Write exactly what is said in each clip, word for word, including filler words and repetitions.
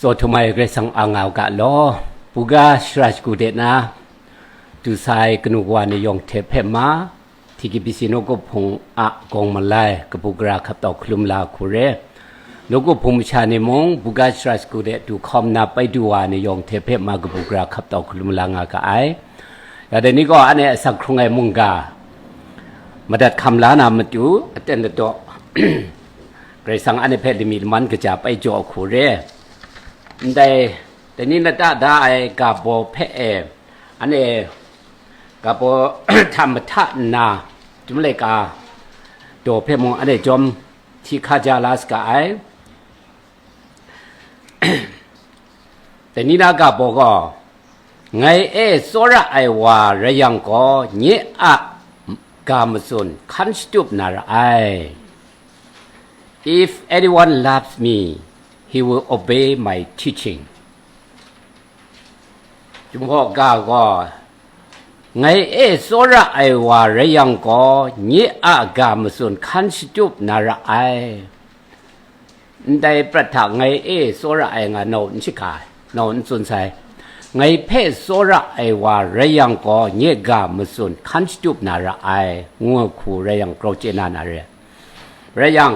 Taw htum ai Karai Kasang a nga u ga law, buga shara shagu de na, du sa ai kanu kawa ni yawng hte hpe ma, T K B C nawku hpung a gawng malai kabu gara hkap tau hkalum la hku re. Nawku hpung masha ni mung, buga shara shagu de du hkawm na pai du wa ni yawng hte hpe ma kabu gara hkap tau hkalum la nga ga ai. Ya dai ni gaw, anhte asak hkrung ai mungga madat hkam la na matu, aten ladaw, Karai Kasang anhte hpe lami laman kaja pai jaw hku re. Ndai, dai ni lata da ai ga baw hpe e, anhte ga baw hta mahta nna, Chyum laika daw hpe mung anhte jawm hti hkaja la saga ai. Dai ni na ga baw gaw, ngai e tsawra ai wa rai yang gaw, nye a ga matsun hkan shatup na ra ai. If anyone loves me, he will obey my teaching. Chyum hkaw ga gaw, ngai e tsawra ai wa rai yang gaw, nye a ga matsun hkan shatup na ra ai. Ndai prat hta ngai e tsawra ai nga nau n shahka, nau n tsun sai. Ngai hpe tsawra ai wa rai yang gaw, nye ga matsun hkan shatup na ra ai, ngu ai hku rai yang, grau chye na na re. Rai yang,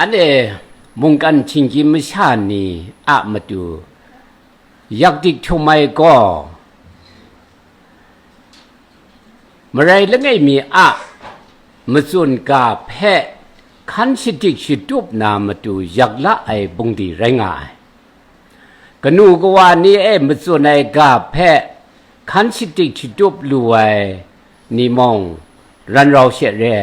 anhte mungkan htinggyim masha ni a matu yak dik htum ai gaw, marai langai mi a matsun ga hpe hkan shadik shatup na matu yak la ai bungdi rai nga ai. Kanu kawa ni e matsun ai ga hpe hkan shadik shatup lu ai ni mung ran rau she re.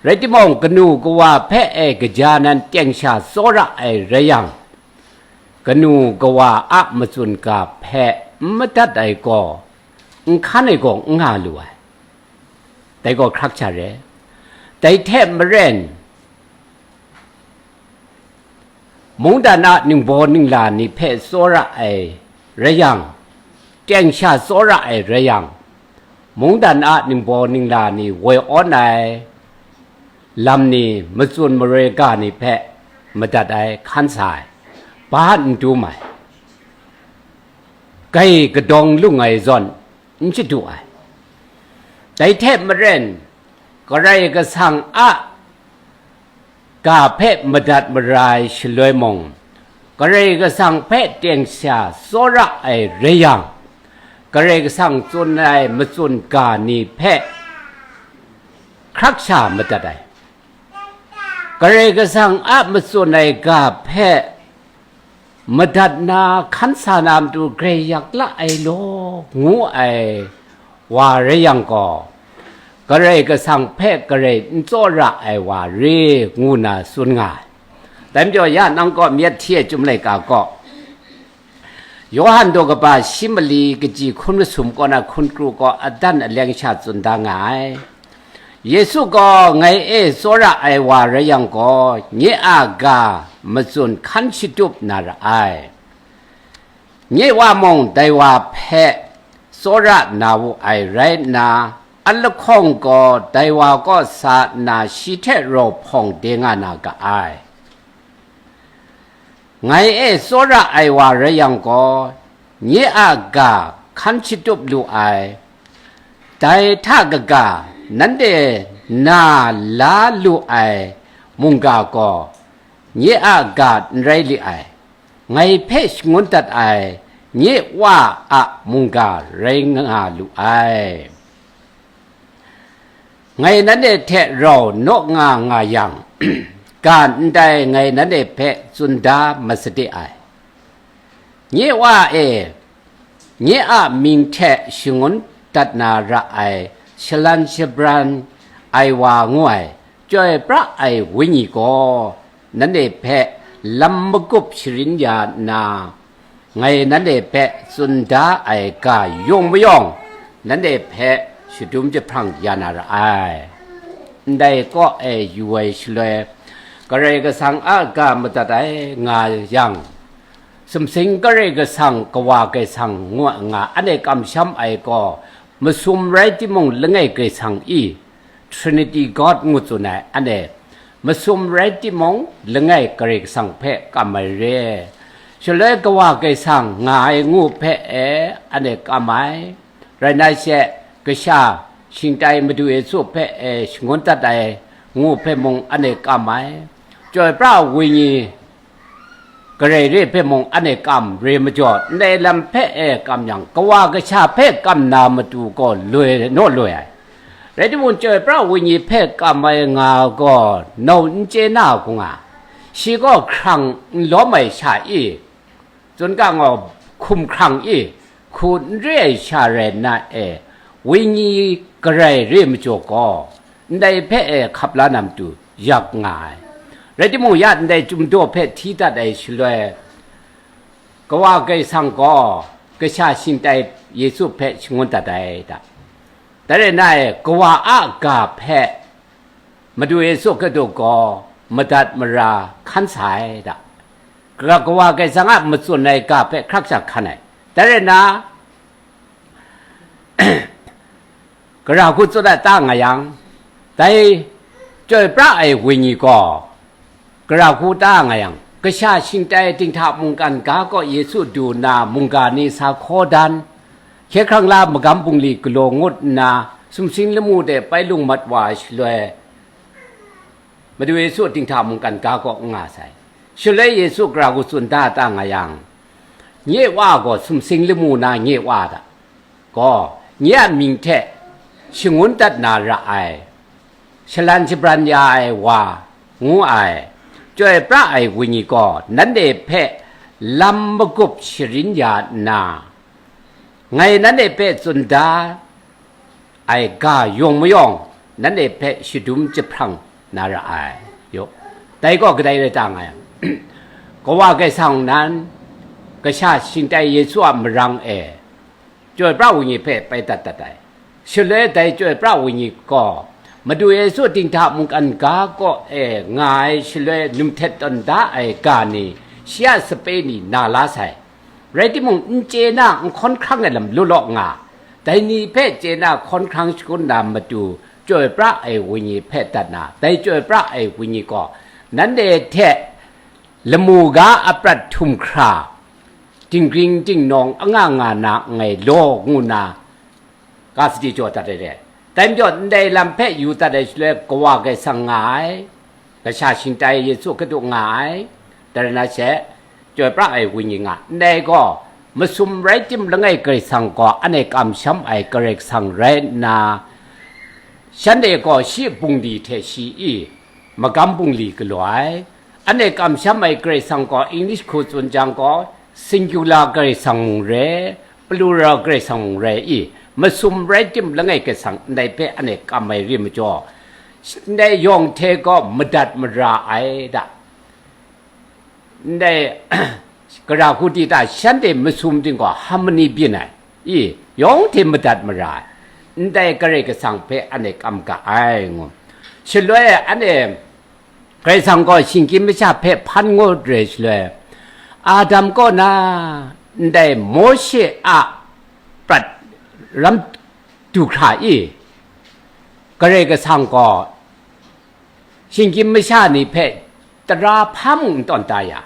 Rai timung, kanu kawa hpe e kaja nan teng sha tsawra ai rai yang, kanu kawa a matsun ga hpe n madat ai gaw, n hkan ai gaw n nga lu ai. Dai gaw hkrak sha re. Dai hte maren, mungdan a ningbaw ningla ni hpe tsawra ai rai yang, teng sha tsawra ai rai yang, mungdan a ningbaw ningla ni woi awn ai lam ni matsun maroi ga ni hpe madat ai hkan sa ai, ba n dum ai, gai kadawng lung ai zawn n shadu ai. Dai hte maren, Karai Kasang a ga hpe madat mara ai shaloi mung, Karai Kasang hpe teng sha tsawra ai rai yang, Karai Kasang tsun ai matsun ga ni hpe hkrak sha madat ai. Karai Kasang a matsun ai ga hpe madat na hkan sa na matu grai yak la ai law, ngu ai wa rai yang gaw, Karai Kasang hpe grai n tsawra ai wa re, ngu na tsun nga ai. Dai majaw, ya nang kaw myit hti ai Chyum laika gaw, Yawhan daw kaba shi mali kaji hkun masum kaw na hkun kru kaw adan aleng sha tsun da nga ai. Yesu gaw, ngai e tsawra ai wa rai yang gaw, nye a ga matsun hkan shatup na ra ai. Nye Wa mung dai wa hpe tsawra na wu ai rai nna, a lahkawng gaw dai wa kaw sa nna shi hte rau hpawng de nga na ga ai. Ngai e tsawra ai wa rai yang gaw, nye a ga hkan shatup lu ai, dai hta kaga nanhte na la lu ai mungga gaw, nye a ga n rai li ai, ngai hpe shangun dat ai nye Wa a mungga rai nga lu ai. Ngai nanhte hte rau naw nga nga yang, ga ndai ngai nanhte hpe tsun da masade ai. Nye Wa e, nye a mying hte shangun dat na ra ai, shalan shabran ai wa ngu ai, chyoi pra ai Wenyi gaw, nanhte hpe lam magup sharin ya nna, ngai nanhte hpe tsun da ai ga yawng mayawng, nanhte hpe shadum jahprang ya na ra ai. Ndai kaw e yu ai shaloi, Karai Kasang a ga madat ai nga yang, sumsing Karai Kasang, Kawa Karai Kasang ngu nga anhte kamsham ai gaw, masum rai timung, langai Karai Kasang i, Trinity God ngu tsun ai, anhte masum rai timung, langai Karai Kasang hpe kam ai re. Shaloi Kawa Kaisang nga ai ngu hpe e, anhte kam ai. Rai nna she, kasha shingtai Madu Yesu hpe e shangun dat ai ngu hpe mung anhte kam ai. Chyoi pra ai Wenyi Karai re hpe mung anhte kam re majaw, ndai lam hpe e kam yang, Kawa Kasha hpe kam na matu gaw loi naw loi ai. Rai timung, Chyoi pra ai Wenyi hpe kam ai nga gaw nau n chye na hku nga, shi gaw hkrang n lawm ai sha i, tsun ga ngaw, hkum hkrang i, hku n re ai sha rai nna e, Wenyi Karai re majaw gaw, ndai hpe e hkap la na matu yak nga ai. Rai timung, ya ndai Chyum Daw hpe hti dat ai shaloi, Kawa Kaisang gaw kasha shingtai Yesu hpe shangun dat ai da. Dai rai nna e, Kawa a ga hpe Madu Yesu Hkristu gaw madat mara hkan sa ai da. Gara Kawa Kaisang a matsun ai ga hpe hkrak sha hkan ai. Dai rai nna, gara hku tsun ai ta nga yang, dai Chyoi pra ai Wenyi gaw gara hku ta nga yang, kasha shingtai dinghta mungkan ga kaw Yesu du nna mungga ni sa hkaw dan, hkye hkrang la magam bungli galaw ngut nna, sumsing lamu de pai lung mat wa ai shaloi, Madu Yesu dinghta mungkan ga kaw n nga sai. Shaloi Yesu gara hku tsun da ta nga yang, nye Wa gaw sumsing lamu na nye Wa da, gaw, nye a mying hte shangun dat na ra ai, shalan shabran ya ai Wa, ngu ai, Chyoi pra ai Wenyi gaw nanhte hpe lam magup sharin ya nna, ngai nanhte hpe tsun da ai ga yawng mayawng nanhte hpe shadum jahprang na ra ai. Yaw, dai gaw kadai rai ta nga yang, Kawa Kaisang nan kasha shingtai Yesu a marang e Chyoi pra Wenyi hpe pai dat dat ai. Shaloi dai Chyoi pra Wenyi gaw Madu Yesu dinghta mungkan ga kaw e nga ai shaloi num htet tawn da ai ga ni, shi a sape ni na la sai. Rai timung, n chye na, n hkawn hkrang ai lam law law nga, dai ni hpe chye na hkawn hkrang shangun na matu, Chyoi pra ai Wenyi hpe dat na, dai Chyoi pra ai Wenyi gaw nanhte hte lamu ga a prat htum hkra, dinggring dingnawng anga nga na nngai law, ngu nna ga sadi jaw dat ai re. Dai majaw, ndai lam hpe yu dat ai shaloi, Kawa Kaisang nga ai, kasha shingtai Yesu Hkristu nga ai, dai rai na she, Chyoi pra ai Wenyi nga, ndai gaw, masum rai tim langai Karai Kasang gaw anhte kamsham ai Karai Kasang rai nna, shanhte gaw shi bungli hte shi i, magam bungli galaw ai. Anhte kamsham ai Karai Kasang gaw English hku tsun jang gaw, singular Karai Kasang mung re, plural Karai Kasang mung re i, masum rai tim langai Karai Kasang ndai hpe anhte kam ai re majaw, ndai yawng hte gaw madat mara ai da. Ndai gara hku di ta, shanhte masum ting gaw harmony byin ai i, yawng hte madat mara ai, ndai Karai Kasang hpe anhte kam ga ai ngu. Shaloi anhte Karai Kasang gaw shinggyim masha hpe hpan ngut re shaloi, Adam kaw na ndai Mawshe a prat ram du hkra i, Karai Kasang gaw shinggyim masha ni hpe tara hpa mung n tawn da ya,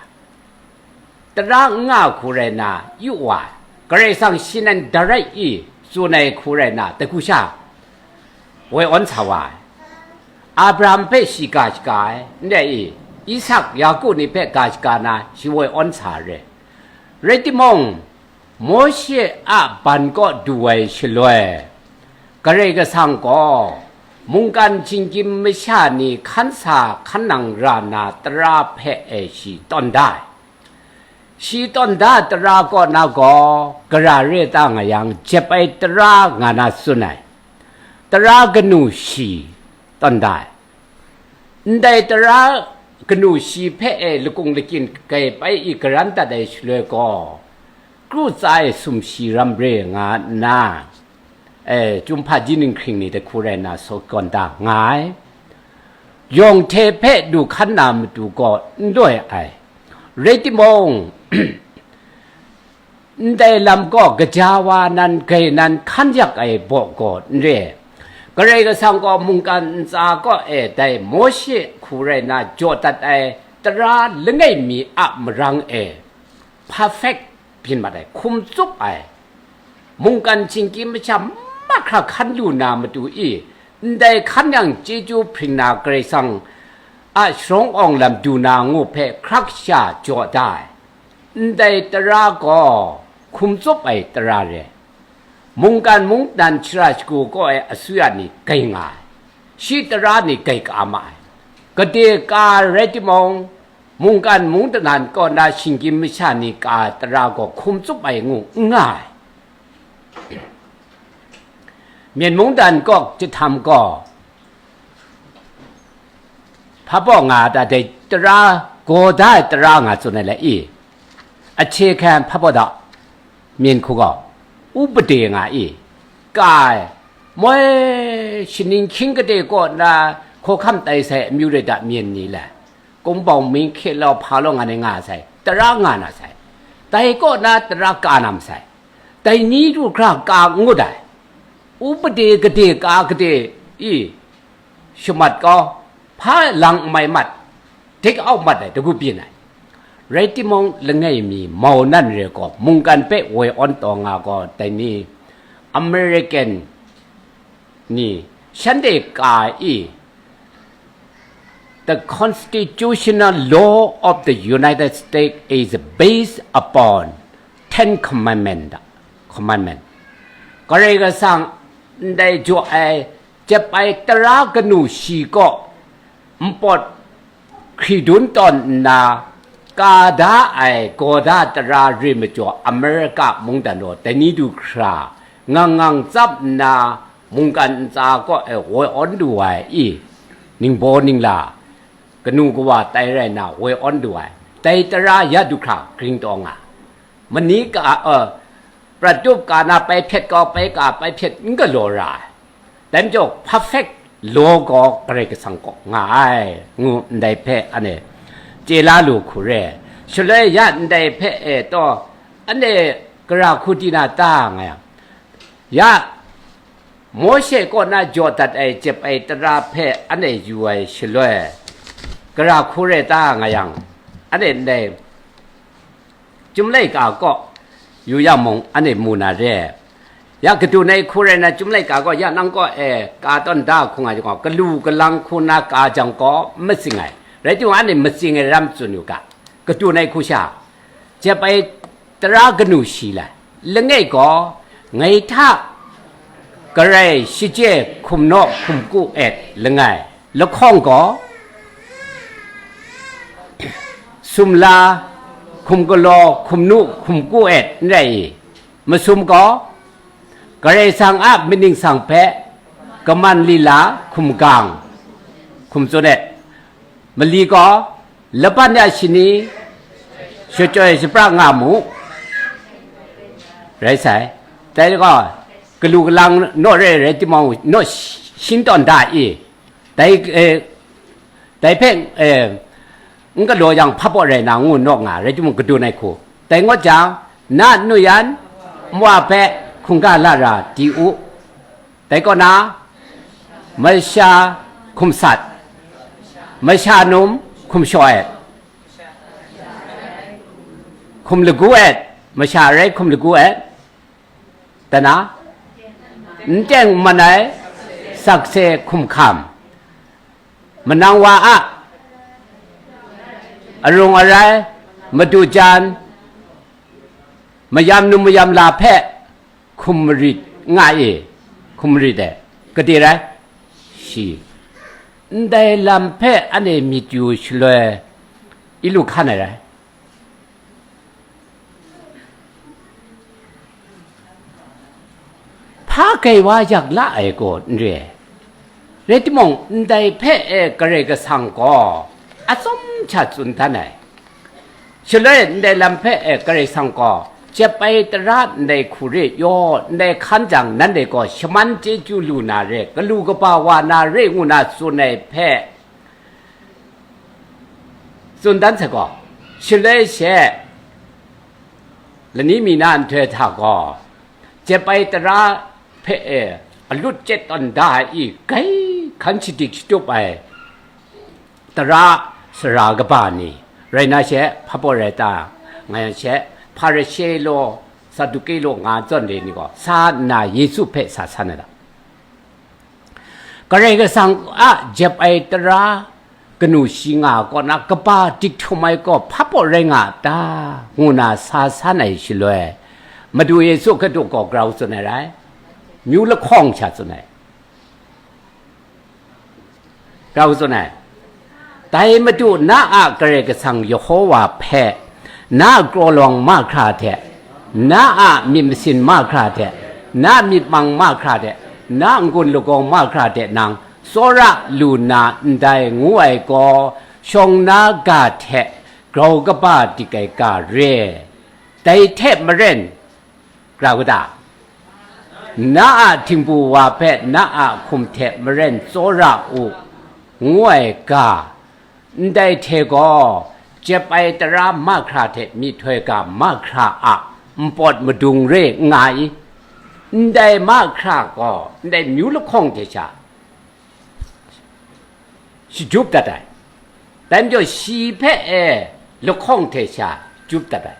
tara n nga hku rai nna yu wa ai, Karai Kasang shi nan darai i tsun ai hku rai nna, dai hku sha woi awn sa wa ai. Abraham hpe shi ga shaga ai, ndai i, Isak, Yaku ni hpe ga shaga na shi woi awn sa ai re. Rai timung, Mawshe a ban kaw du ai shaloi, Karai Kasang gaw mungkan shinggyim masha ni hkan sa hkan nang ra na tara hpe e shi tawn da ai. Shi tawn da tara kaw na gaw, gara re ta nga yang, jep ai tara nga na tsun ai. Tara kanu shi tawn da ai. Ndai tara kanu shi hpe e lakung lakyin kai pai i garan dat ai shaloi gaw, kru tsa ai sumshi ram re nga nna, e, Chyum hpaji ninghkring ni dai hku rai nna, saw kawn da nga ai. Yawng hte hpe du hkan na matu gaw n loi ai. Rai timung, ndai lam gaw gaja wa nan gai nan hkan yak ai baw gaw n re. Karai Kasang gaw mungkan ntsa kaw e dai Mawshe hku rai nna jaw dat ai tara langai mi a marang e perfect byin mat ai, hkum tsup ai, mungkan shinggyim masha mahkra hkan lu na matu i, ndai hkan yang chyeju hpring na Karai Kasang a sharawng awng lam du na ngu hpe hkrak sha jaw da ai. Ndai tara gaw hkum tsup ai tara re. Mungkan mungdan shara shagu kaw ai asuya ni gai nga ai, shi tara ni gai ka ma ai. Gade ka rai timung, mungkan mungdan kaw na shinggyim masha ni ka ai tara gaw hkum tsup ai ngu n nga ai. Myen mungdan kaw jahtam gaw, hpa baw nga ta dai tara, gaw da ai tara nga tsun ai le i, ahte hkan hpa baw da, myen hku gaw, upade nga i, ka ai, moi shaning hkying gade kaw na hkawhkam tai sai amyu rai da myen ni le, kungbaung mi hkye law hpa law nga ni nga sai, tara nga na sai, dai kaw na tara ka na masai, dai ni du hkra ka n ngut ai, upade gade ka gade i, shamat kau, hpa lang n mai mat, take out mat ai, dagu byin ai. Rai timung, langai mi mau nan re gaw, mungkan hpe woi awn taw nga gaw, dai ni American ni shanhte ka i, "The constitutional law of the United States is based upon Ten Commandment," commandment. Karai Kasang ndai jaw ai jep ai tara kanu shi kaw npawt hkri dun tawn nna, ka da ai gaw da tara re majaw Amerika mungdan gaw dai ni du hkra ngang ngang tsap nna, mungkan ntsa kaw e woi awn lu ai i, ningbaw ningla, kanu kawa tai rai nna woi awn lu ai, dai tara ya du hkra gring taw nga. Mani ka, uh, prat tup ka na pai hpyet kau, pai ka pai hpyet n galaw ra ai. Dai majaw perfect law gaw Karai Kasang kaw nga ai, ngu ndai hpe ane chye la lu hku re. Shaloi ya ndai hpe e taw, ane gara hku di na ta nga yang, ya Mawshe kaw na jaw dat ai jep ai tara hpe ane yu ai shaloi, gara hku re ta nga yang, ane ndai Chyum laika kaw yu yang mung, anhte mu na re. Ya kadun ai hku rai na, Chyum laika kaw ya nang kaw e ka tawn da hku nga jang gaw, galu galang hku na ka jang gaw, n matsing ai. Rai timung, anhte matsing ai ram tsun yu ga, kadun ai hku sha, jep ai tara kanu shi lai, langai gaw, ngai hta garai shachye hkum naw hkum ku et langai, lahkawng gaw, sumla, hkum galaw, hkum nu, hkum ku et n rai i? Masum gaw, Karai Kasang a myit ningsang hpe kaman lila hkum gang, hkum tsun et. Mali gaw, laban ya shani shachyoi shapra nga mu, rai sai. Dai gaw, galu galang naw re rai timung, naw shin tawn da i? Dai, eh, dai hpe, eh, n galaw yang hpa baw rai na ngu naw nga, rai timung, kadun ai hku. Dai ngut jang, na nu yan nwa hpe hkungga la ra di u. Dai kaw na, masha hkum sat, masha num hkum shaw et, hkum lagu et, masha arai hkum lagu et, dana, n teng n man ai sakse hkum hkam, manang wa a arung arai, madu jan, mayam num mayam la hpe hkum marit nga e, hkum marit e, gade rai? Shi. Ndai lam hpe anhte myit yu shaloi, i lu hkan ai rai? Hpa gai wa yak la ai gaw n re ai. Rai timung, ndai hpe e Karai Kasang gaw atsawm hta tsun dan ai. Shaloi ndai lam hpe e Karai Kasang gaw, jep ai tara ndai hku re yaw, ndai hkan jang nanhte gaw shaman chyeju lu na re, galu kaba wa na re ngu na tsun ai hpe, tsun dan sai gaw, shaloi she lani mi na nhtoi hta gaw, jep ai tara hpe e alut chye tawn da ai i, grai hkan shadik shatup ai tara sara kaba ni, rai na she, hpa pawt rai ta, nga yang she, Hparishe law, Saduke law nga zawn re ni gaw, sa nna Yesu hpe sa san ai lam. Karai Kasang a jep ai tara kanu shi nga kaw na kaba dik htum ai gaw hpa pawt rai nga a ta? Ngu na sa san ai shaloi, Madu Yesu Hkristu gaw grau tsun ai rai, myu lahkawng sha tsun ai. Grau tsun ai. Dai Madu na a Karai Kasang Yehowa hpe, na a kraw lawng mahkra hte, na a myit masin mahkra hte, na a myit mang mahkra hte, na a n-gun lagawng mahkra hte nang tsawra lu na ndai ngu ai gaw, shawng na ga hte grau kaba dik ai ga re. Dai hte maren, grau ga ta? Na a htingbu wa hpe na a hkum hte maren tsawra u, ngu ai ga, ndai hte gaw, jep ai tara mahkra hte myihtoi ga mahkra a npawt madung re nga i? Ndai mahkra gaw, ndai myu lahkawng hte sha, shajut dat ai. Dai majaw shi hpe e lahkawng hte sha jut dat ai.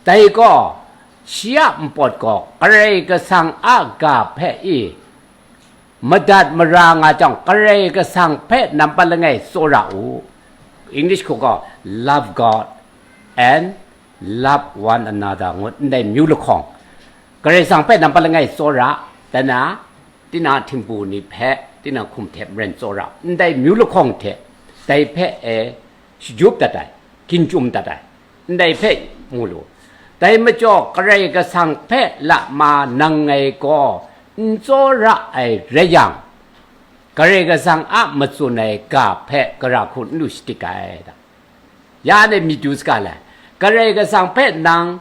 Dai gaw, shi a npawt gaw Karai Kasang a ga hpe i madat mara nga jang, Karai Kasang hpe nampat langai tsawra u. English hku gaw, "Love God and love one another," ngut ndai myu lahkawng. Karai Kasang hpe nampat langai tsawra, dan na, tinang a htingbu ni hpe, tinang hkum hte maren tsawra, ndai myu lahkawng hte, dai hpe e shajut dat ai, ginchyum dat ai, ndai hpe mu lu. Dai majaw, Karai Kasang hpe lama nang ngai gaw n tsawra ai rai yang, Karai Kasang a matsun ai ga hpe gara hku n lu shadik ai da. Ya anhte myit du saga le, Karai Kasang hpe nang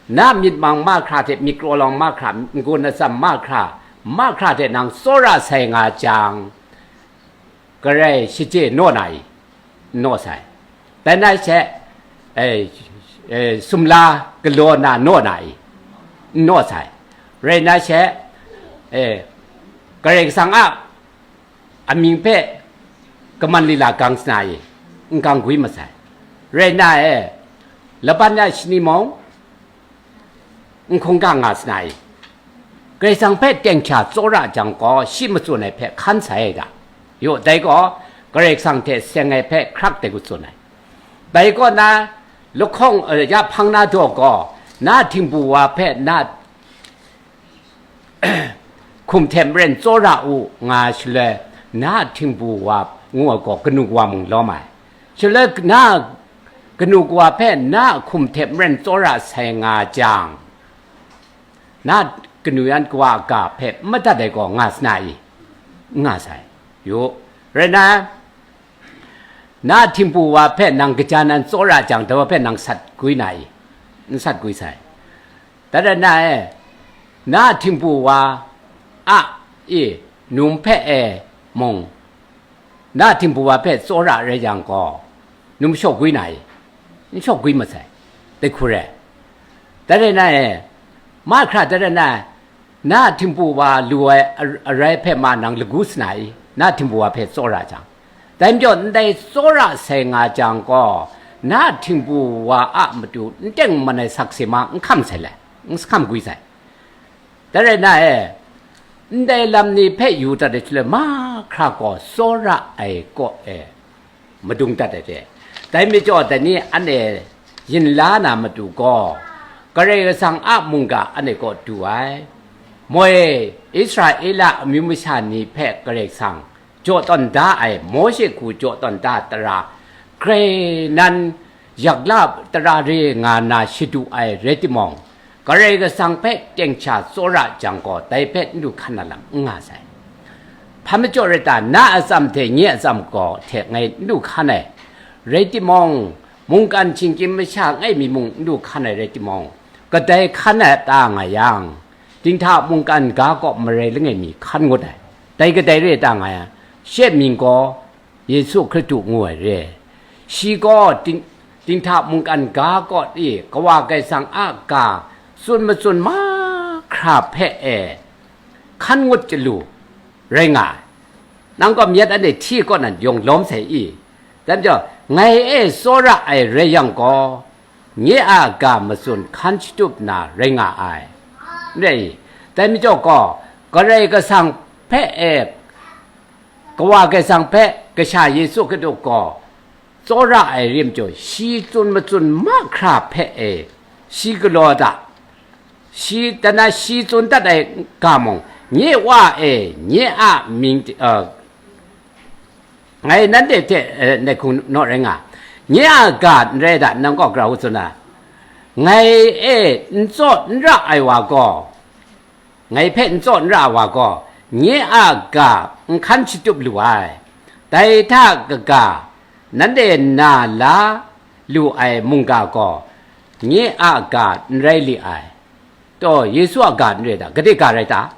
na myit mang mahkra hte myit krawlawng mahkra, n-gun atsam mahkra, mahkra hte nang tsawra sai nga jang, Karai shachye naw na i? N naw sai. Dai na she, eh, eh, sumla galaw na naw na i? N naw sai. Rai na she, eh, Karai Kasang a amying hpe kaman lila gang sana i? N gang gwi masai. Rai na e, laban ya shani mung, n hkungga nga sana i? Karai Kasang hpe teng hkya tsawra jang gaw, shi matsun ai hpe hkan sai ai ga. Yaw, dai gaw Karai Kasang hte seng ai hpe hkrak de kutsun ai. Dai kaw na, lahkawng, eh, ya hpang na daw gaw, na htingbu wa hpe na hkum hte maren tsawra u, nga shaloi, na htingbu wa ngu ai gaw kanu kawa mung lawm ai. Shaloi na kanu kawa hpe na hkum hte maren tsawra sai nga jang, na kanu yan kawa a ga hpe n madat ai gaw nga sana i? N nga sai. Yu, rai na, na htingbu wa hpe nang kaja nan tsawra jang, dai wa hpe nang sat gwi na i? N sat gwi sai. Dai rai na e, na htingbu wa a i num hpe e mung, na htingbu wa hpe tsawra rai yang gaw, num shaw gwi na i? N shaw gwi masai, dai hku re. Dai rai na e, mahkra dai rai na, na htingbu wa lu ai ar-, arai hpe ma nang lagu sana i? Na htingbu wa hpe tsawra jang, dai majaw ndai tsawra sai nga jang gaw, na htingbu wa a matu n teng n man ai sakse ma n hkam sai le, n hkam gwi sai. Dai rai na e, ndai lam ni hpe yu dat ai shaloi mahkra gaw tsawra ai kaw e madung dat ai hte, dai majaw dai ni anhte yin la na matu gaw, Karai Kasang a mungga anhte kaw du ai. Moi, Israela amyu masha ni hpe Karai Kasang jaw tawn da ai, Mawshe hku jaw tawn da tara, grai nan yak la tara re nga na shadu ai rai timung, Karai Kasang hpe teng hkya tsawra jang gaw, dai hpe n du hkan na lam n nga sai. Hpa majaw rai ta, na atsam hte nye atsam gaw hte ngai n du hkan ai, rai timung, mungkan shinggyim masha langai mi mung n du hkan ai rai timung, kadai hkan ai ta nga yang, dinghta mungkan ga kaw marai langai mi hkan ngut ai. Dai kadai re ta nga yang, shi mying gaw Yesu Hkristu ngu ai re. Shi gaw ding-, dinghta mungkan ga kaw e Kawa Karai Kasang a ga tsun matsun mahkra hpe e, hkan ngut chyalu rai nga ai. Nang gaw myit anhte hti kaw nan yawng lawm sai i? Dai majaw, ngai e tsawra ai rai yang gaw, nye a ga matsun hkan shatup na rai nga ai, n rai i? Dai majaw gaw, Karai Kasang hpe e, Kawa Karai Kasang hpe Kasha Yesu Hkristu gaw tsawra ai rim jaw, shi tsun matsun mahkra hpe e, shi galaw da, shi tana shi tsun dat ai ga mung, nye Wa e, nye a mying, uh, ngai nanhte hte, uh, nai hkung naw rai nga, nye a ga n rai da, nang gaw grau tsun a, ngai e n tsaw n ra ai wa gaw, ngai hpe n tsaw n ra wa gaw, nye a ga n hkan shatup lu ai. Dai hta kaga, nanhte na la lu ai mungga gaw, nye a ga n rai li ai. Taw, Yesu a ga n rai ta? Gade ga rai ta?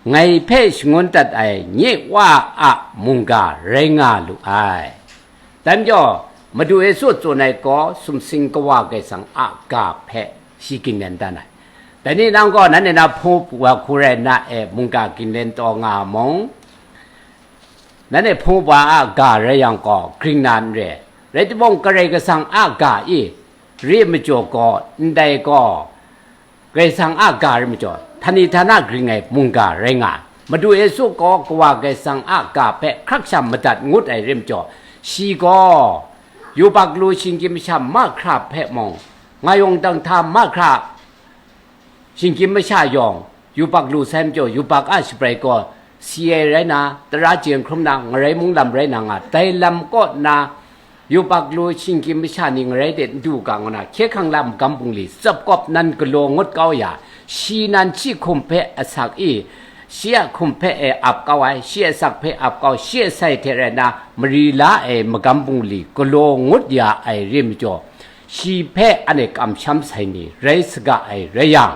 Ngai hpe shangun dat ai nye Wa a mungga rai nga lu ai. Dai majaw, Madu Yesu tsun ai gaw, sumsing Kawa Karai Kasang a ga hpe shi ginglen dan ai. Dai ni nang gaw, nanhte na hpung wa hku rai na e, mungga ginglen taw nga mung, nanhte hpung wa a ga rai yang gaw, gring na n re. Rai timung, Karai Kasang a ga i re majaw gaw, ndai gaw, Karai Kasang a ga rai majaw, htani htana gring ai mungga rai nga ai. Madu Yesu gaw Kawa Karai Kasang a ga hpe hkrak sha madat ngut ai rai majaw, shi gaw yubak lu shinggyim masha mahkra hpe mung, nga yawng dang hta mahkra shinggyim masha yawng, yubak lu sai majaw, yubak a shabrai gaw si ai rai na, tara chyen hkrum na, ngarai mung lam rai na nga, dai lam kaw na, yubak lu shinggyim masha ni ngarai de n du ga ngu na, hkye hkrang la magam bungli tsap kawp nan galaw ngut kau ya, shi nan shi hkum hpe asak i, shi a hkum hpe e ap kau ai, shi asak hpe ap kau, shi asai hte rai na, mari la ai magam bungli galaw ngut ya ai rai majaw, shi hpe anhte kamsham sai ni rai saga ai rai yang,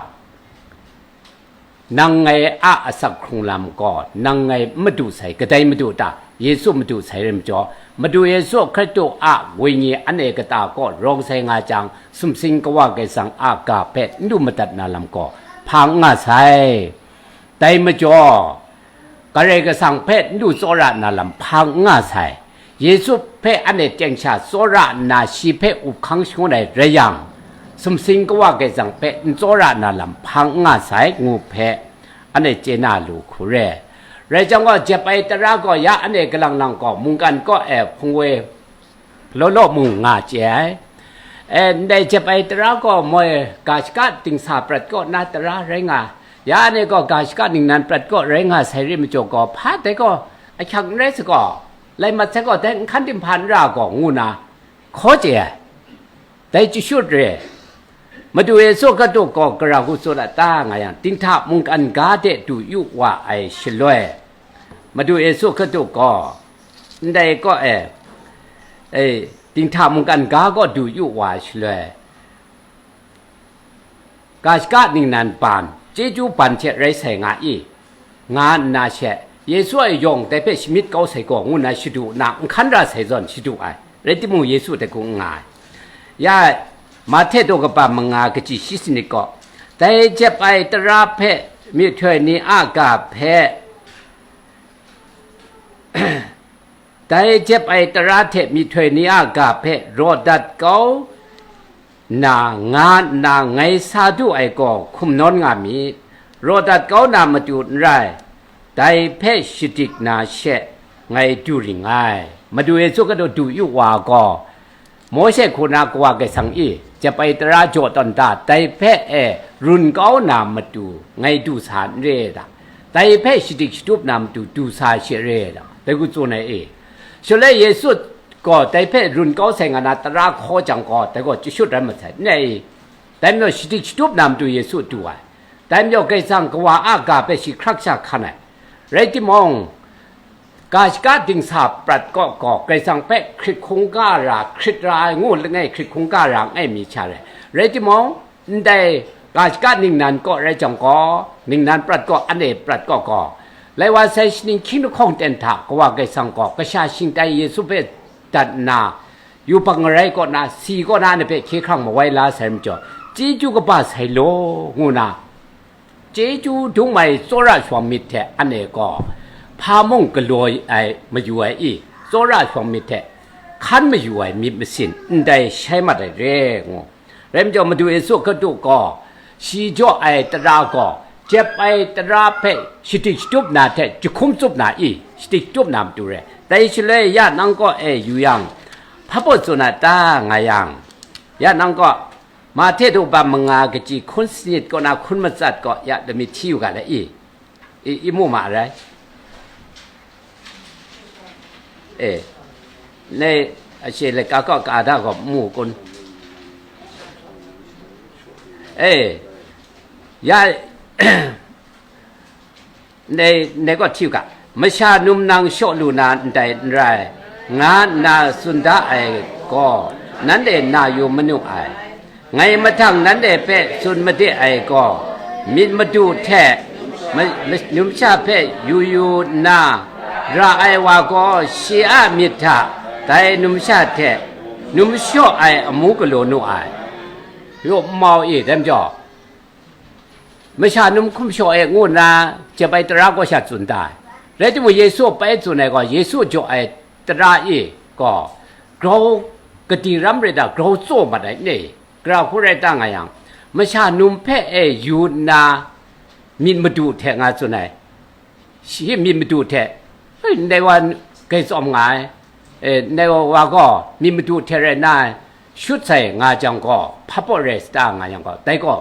nang ngai a asak hkrung lam gaw, nang ngai n madu sai, kadai madu ta? Yesu madu sai rai majaw, Madu Yesu Hkristu a Wenyi anhte kata kaw rawng sai nga jang, sumsing Kawa Karai Kasang a ga hpe n du madat na lam gaw, hpa n nga sai. Dai majaw, Karai Kasang hpe n du tsawra na lam hpa n nga sai. Yesu hpe anhte teng sha tsawra nna shi hpe up hkang shangun ai rai yang, sumsing Kawa Karai Kasang hpe n tsawra na lam hpa n nga sai, ngu hpe anhte chye na lu hku re. Rai jang gaw, jep ai tara gaw ya anhte kalang lang gaw, mungkan kaw e hpung woi law law mung nga chye ai. E, ndai jep ai tara gaw moi ga shaka dingsa prat kaw na tara rai nga, ya anhte gaw ga shaka ningnan prat kaw rai nga sai rai majaw gaw, hpa dai gaw ahkyak n rai sa gaw, lai mat sai gaw, dai n hkan dim hpa n ra gaw, ngu na hkaw chye ai. Dai chyashut re. Madu Yesu Hkristu gaw gara hku tsun a ta nga yang, dinghta mungkan ga de du yu wa ai shaloi, Madu Yesu Hkristu gaw ndai kaw e, e, dinghta mungkan ga gaw du yu wa ai shaloi, ga shaka ningnan ban, chyeju ban hte rai sai nga i, nga nna she, Yesu a yawng dai hpe shamyit kau sai gaw, ngu nna shadu nna, n hkan ra sai zawn shadu ai. Rai timung, Yesu dai hku n nga ai. Ya, Mahte daw kaba manga, kaji shi sanit gaw, dai jep ai tara hpe myihtoi ni a ga hpe, dai jep ai tara hte myihtoi ni a ga hpe raw dat kau na, nga nna ngai sa du ai gaw hkum nawn nga myit. Raw dat kau na matu n rai, dai hpe shadik na she ngai du ring ai. Madu Yesu Hkristu du yu wa gaw, Mawshe hku na Kawa Karai Kasang i, jep ai tara jaw tawn da, dai hpe e run kau na matu ngai du sa n re ai ta? Dai hpe shadik shatup na matu du sa she re ai ta? Dai hku tsun ai e. Shaloi Yesu gaw dai hpe run kau sai nga na tara hkaw jang gaw, dai gaw chyashut rai mat sai, n rai i? Dai majaw shadik shatup na matu Yesu du ai. Dai majaw Karai Kasang Kawa a ga hpe shi hkrak sha hkan ai. Rai timung, ga shaka dingsa prat kaw gaw, Karai Kasang hpe hkrit hkungga ra, hkrit ra ai ngu langai hkrit hkungga ra ai mi sha rai. Rai timung, ndai ga shaka ningnan kaw rai jang gaw, ningnan prat kaw, anhte prat kaw gaw, lai wa sai shaning hkying lahkawng ten hta Kawa Karai Kasang gaw kasha shingtai Yesu hpe dat nna, yubak ngarai kaw na, si kaw na, anhte hpe hkye hkrang mawai la sai majaw, chyeju kaba sai law, ngu na, Chyeju dum ai tsawra shawng myit hte anhte gaw, hpa mung galaw ai mayu ai i, tsawra shawng myit hte hkan mayu ai myit masin ndai shai mat ai re, ngu. Rai majaw, Madu Yesu Hkristu gaw, shi jaw ai tara gaw, jep ai tara hpe shadik shatup na hte jahkum tsup na i, shadik shatup na matu re. Dai shaloi ya nang kaw e yu yang, hpa baw tsun a ta, nga yang, ya nang kaw, Mahte daw ban manga kaji hkun sanit kaw na hkun matsat kaw ya lami hti yu ga le i? I, i mu ma rai? E, nei, ashe le ka kaw ka da gaw mu kun? E, ya, Ndai, ndai gaw hti u ga, masha num nang shaw lu na ndai n rai, nga nna tsun da ai gaw, nanhte na yu manu ai. Ngai mahtang nanhte hpe tsun made ai gaw, myit madu hte ma-, ma-, numsha hpe yu yu nna ra ai wa gaw, shi a myit hta dai numsha hte num shaw ai amu galaw nu ai. Yu mau i, dai majaw, masha num hkum shaw e ngu nna jep ai tara gaw sha tsun da ai. Rai timung, Yesu a pai tsun ai gaw, Yesu jaw ai tara e gaw, grau kadi ram rai ta, grau tsaw mat ai ne? Gara hku rai ta nga yang, masha num hpe e yu nna myit madu hte nga tsun ai. Shi myit madu hte, "Hei, ndai wa grai tsawm nga ai, e, ndai wa gaw myit madu hte rai nna shut sai nga jang gaw, hpa baw rai sa ta?" nga yang gaw, dai gaw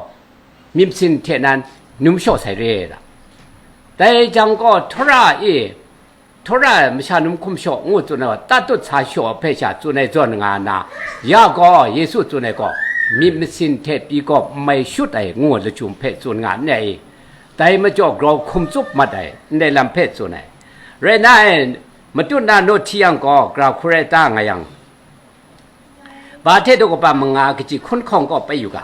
myit masin hte nan num shaw sai re ra. Dai jang gaw, Htawra e, Htawra e masha num hkum shaw ngu tsun ai gaw, tatut sa shaw hpe sha tsun ai zawn nga nna, ya gaw Yesu tsun ai gaw, myit masin hte pyi gaw n mai shut ai ngu ai lachyum hpe tsun nga n ai. Dai majaw grau hkum tsup mat ai, ndai lam hpe tsun ai. Rai nna e, matut na naw hti yang gaw, gara hku rai ta nga yang, ba hte daw kaba manga kaji hkun hkawng kaw pai yu ga,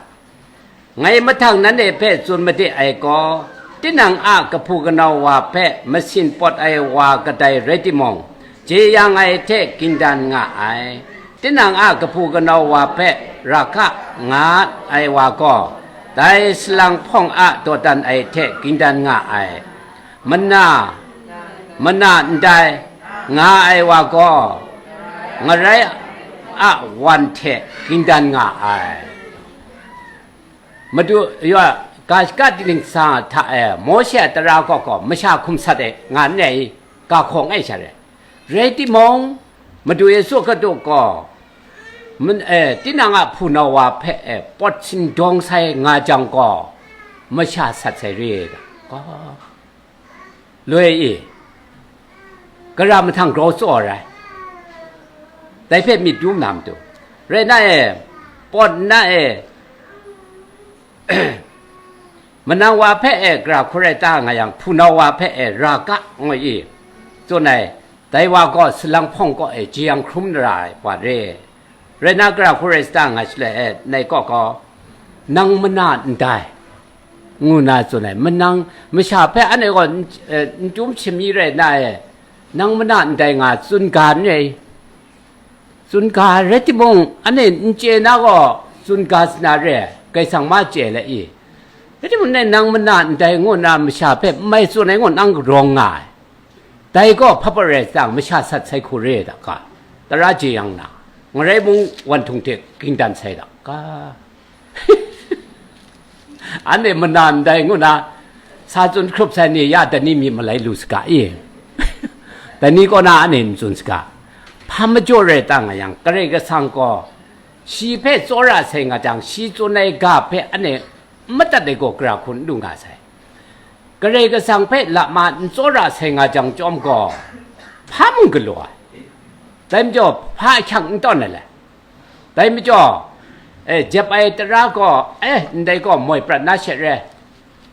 ngai mahtang nanhte hpe tsun made ai gaw, tinang a kahpu kanau wa hpe masin pawt ai wa kadai rai timung, jeyang ai hte gindan nga ai. Tinang a kahpu kanau wa hpe ra ga nga ai wa gaw, dai salang hpawng a dawdan ai hte gindan nga ai. Mana, mana ndai nga ai wa gaw, ngarai a wan hte gindan nga ai. Madu, ya, ga shaka ting sa hta e, Mawshe a tara gaw gaw masha hkum sat e nga n ai, ga hkawng e sha re. Rai timung, Madu Yesu Hkristu gaw, man, e, tinang a hpunau wa hpe, e, pawt sindawng sai nga jang gaw, masha sat sai re ai ga, loi e, gara mahtang grau tsaw ai rai, dai hpe myit dum na matu, rai na e, pawt nna e, manang wa hpe e gara hku rai ta nga yang, hpunau wa hpe e ra ga, ngu i, tsun ai. Dai wa gaw salang hpawng kaw e jeyang hkrum na ra ai wa re. Rai na, gara hku rai sa ta nga shaloi e, nai kaw gaw, nang mana ndai, ngu na tsun ai. Manang masha hpe anhte gaw n, e, n chyum shami rai na e, nang mana ndai nga tsun ga n rai. Tsun ga ai rai timung, anhte n chye na gaw, tsun ga sa na re, Karai Kasang ma chye le i. Rai timung, nang mana ndai ngu na masha hpe n mai tsun ai ngu nang rawng nga ai. Dai gaw hpa baw rai sa, masha sat sai hku re ai da ga, tara jeyang na, ngarai mung wanhtung hte gindan sai da ga. Anhte mana ndai ngu na, sa tsun hkrup sai ni ya, dai ni myit malai lu saga i? Dai ni kaw na anhte n tsun saga. Hpa majaw rai ta nga yang, Karai Kasang gaw shi hpe tsawra sai nga jang, shi tsun ai ga hpe anhte n madat ai gaw, gara hku n lu nga sai. Karai Kasang hpe lama n tsawra sai nga jang chyawm gaw, hpa mung galaw ai. Dai majaw, hpa ahkyang n tawn ai le? Dai majaw, e, jep ai tara gaw, e, ndai gaw moi prat na she re,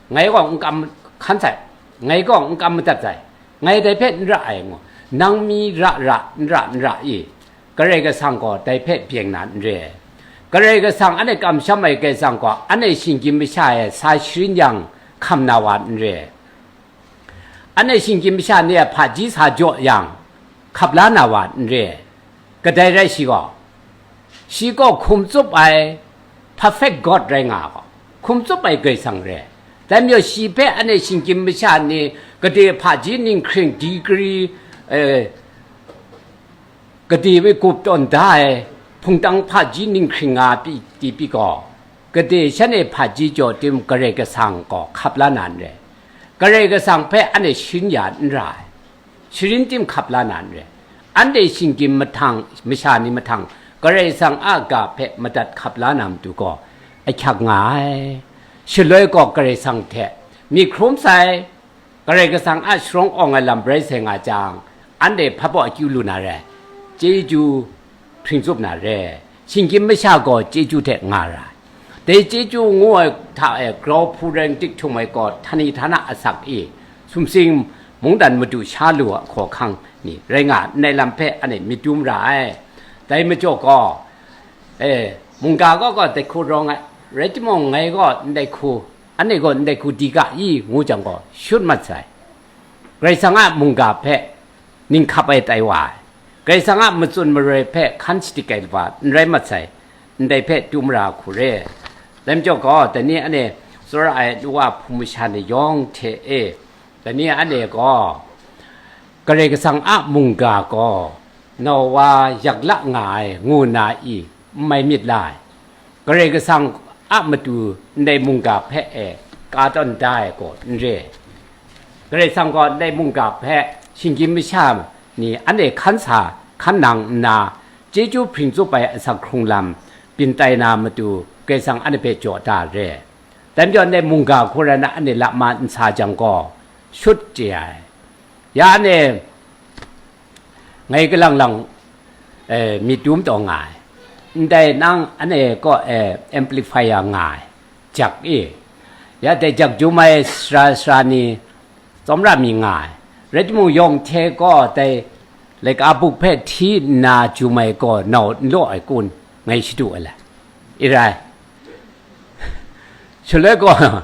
ngai gaw n kam hkan sai, ngai gaw n kam madat sai, ngai dai hpe n ra ai ngu, nang mi ra ra, n ra n ra i, Karai Kasang gaw dai hpe byeng na n re ai. Karai Kasang anhte kamsham ai Karai Kasang gaw, anhte shinggyim masha e sa sharin yang hkam na wa n re ai. Anhte shinggyim masha ni a hpaji sa jaw yang, hkap la na wa n re ai. Kadai rai shi gaw, shi gaw hkum tsup ai, perfect God rai nga ai gaw, hkum tsup ai Karai Kasang re ai. Dai majaw shi hpe anhte shinggyim masha ni gade hpaji ninghkring degree, eh, gade mi gup tawn da ai, hpungtang hpaji ninghkring nga pyi, di pyi gaw, gade shanhte hpaji jaw tim Karai Kasang gaw hkap la na n rai. Karai Kasang hpe anhte sharin ya n ra ai. Sharin tim hkap la na n rai. Anhte shinggyim mahtang, masha ni mahtang, Karai Kasang a ga hpe madat hkap la na matu gaw, ahkyak nga ai. Shaloi gaw Karai Kasang hte myit hkrum sai, Karai Kasang a sharawng awng ai lam brai sai nga jang, anhte hpa baw akyu lu na re, chyeju hpring tsup na re, shinggyim masha gaw chyeju hte nga ra ai. Dai chyeju ngu ai hta e grau hpu reng tik htum ai gaw, htani htana asak i, sumsing mungdan madu sha lu a hkaw hkang ni rai nga ai lam hpe anhte myit dum ra ai. Dai majaw gaw, e, mungga gaw gaw dai hku rawng ai, rai timung, ngai gaw ndai hku, anhte gaw ndai hku di ga i, ngu jang gaw, shut mat sai. Karai Kasang a mungga hpe ning hkap ai tai wa ai, Karai Kasang a matsun maroi hpe hkan shadik ai wa n rai mat sai, ndai hpe dum ra hku re. Dai majaw gaw, dai ni anhte tsawra ai nu wa hpung masha ni yawng hte e, dai ni anhte gaw, Karai Kasang a mungga gaw nau wa yak la nga ai, ngu nna i, n mai myit la ai. Karai Kasang a matu ndai mungga hpe e ka tawn da ai gaw n re. Karai Kasang gaw ndai mungga hpe shinggyim masha ni anhte hkan sa hkan nang nna, chyeju hpring tsup ai asak hkrung lam byin tai na matu, Karai Kasang anhte hpe jaw da re. Dai majaw ndai mungga hku rai na anhte lama n sa jang gaw, shut chye ai. Ya anhte ngai galang lang, eh, myit dum taw nga ai. Ndai nang anhte kaw e amplifier nga ai, jak i. Ya dai jak jum ai sara sara ni tsawmra mi nga ai. Rai timung, yawng hte gaw dai laika buk hpe hti nna jum ai gaw nau n law ai kun, ngai shadu ai le. I rai. Shaloi gaw,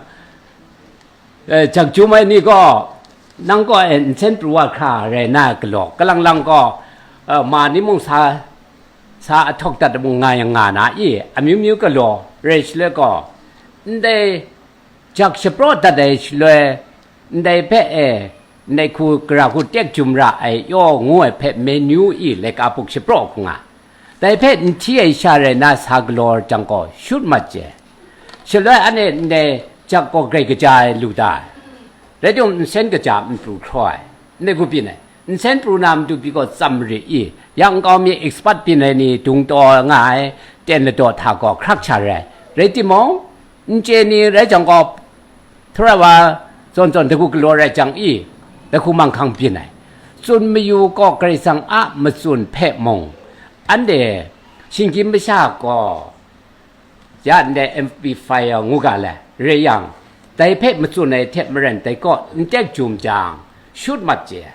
eh, jak jum ai ni gaw, nang gaw, eh, nsen pru wa hkra rai na galaw, kalang lang gaw, eh, ma ni mung sa, sa ahtawk dat mung nga yang nga na i, amyu myu galaw rai shaloi gaw, ndai jak shapraw dat ai shaloi, ndai hpe e, ndai hku gara hku tek jum ra ai yaw ngu ai hpe menu i laika buk shapraw hku nga, dai hpe n hti ai sha rai na sa galaw jang gaw, shut mat chye. Shaloi anhte ndai jak gaw grai kaja ai lu da ai. Rai timung, nsen kaja n pru hkraw ai, ndai hku byin ai. Nsen pru na matu pyi gaw tsam marit i, yang nkau mi expert byin ai ni dung taw nga ai, ten ladaw hta gaw hkrak sha rai. Rai timung, n chye ni rai jang gaw, htarai wa zawn zawn dagu galaw rai jang i, dagu manghkang byin ai. Tsun mayu gaw Karai Kasang a matsun hpe mung, anhte shinggyim masha gaw, ya ndai amplifier ngu ga le, rai yang, dai hpe matsun ai hte maren dai kaw n tek jum jang, shut mat chye ai.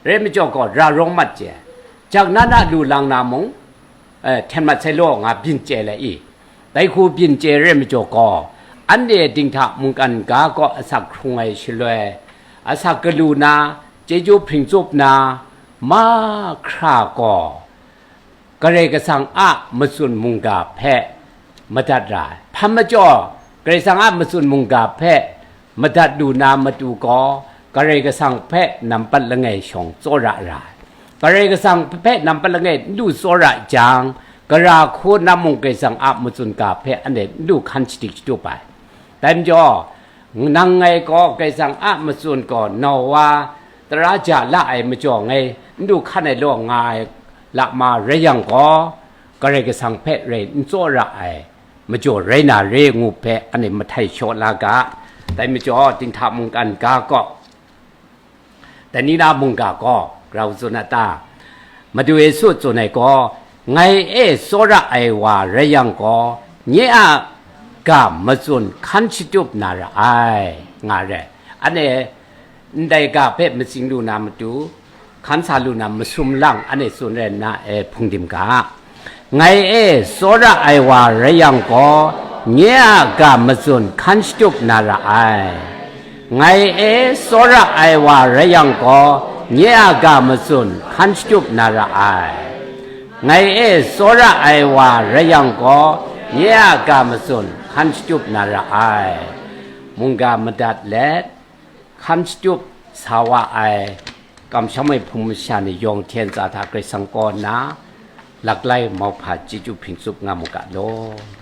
Rai majaw gaw, ra rawng mat chye ai. Jak na na lu lang na mung, eh, hten mat sai law, nga byin chye le i. Dai hku byin chye rai majaw gaw, anhte dinghta mungkan ga kaw asak hkrung ai shaloi, asak galu na, chyeju hpring tsup na, mahkra gaw, Karai Kasang a matsun mungga hpe madat ra ai. Hpa majaw, Karai Kasang a matsun mungga hpe madat lu na matu gaw, Karai Kasang hpe nampat langai shawng tsawra ra ai. Karai Kasang hpe nampat langai n lu tsawra jang, gara hku na mung Karai Kasang a matsun ga hpe anhte n lu hkan shadik shatup ai. Dai majaw, nang ngai gaw Karai Kasang a matsun gaw nau wa tara ja la ai majaw ngai n du hkan ai law nga ai lama rai yang gaw, Karai Kasang hpe rai n tsawra ai majaw rai na re ngu hpe anhte mahtai shaw la ga. Dai majaw, dinghta mungkan ga gaw, Dai ni na mungga gaw grau tsun a ta? Madu Yesu tsun ai gaw, "Ngai e tsawra ai wa rai yang gaw, nye a ga matsun hkan shatup na ra ai," nga re. Anhte ndai ga hpe matsing lu na matu, hkan sa lu na masum lang, anhte tsun rai nna, e, hpungdim ga. Ngai e tsawra ai wa rai yang gaw, nye a ga matsun hkan shatup na ra ai. Ngai e tsawra ai wa rai yang gaw, nye a ga matsun hkan shatup na ra ai. Ngai e tsawra ai wa rai yang gaw, nye a ga matsun hkan shatup na ra ai. Mungga madat let, hkan shatup sa wa ai kamsham ai hpung masha ni yawng hte ntsa hta Karai Kasang kaw nna laklai mauhpa chyeju hping tsup nga mu ga law.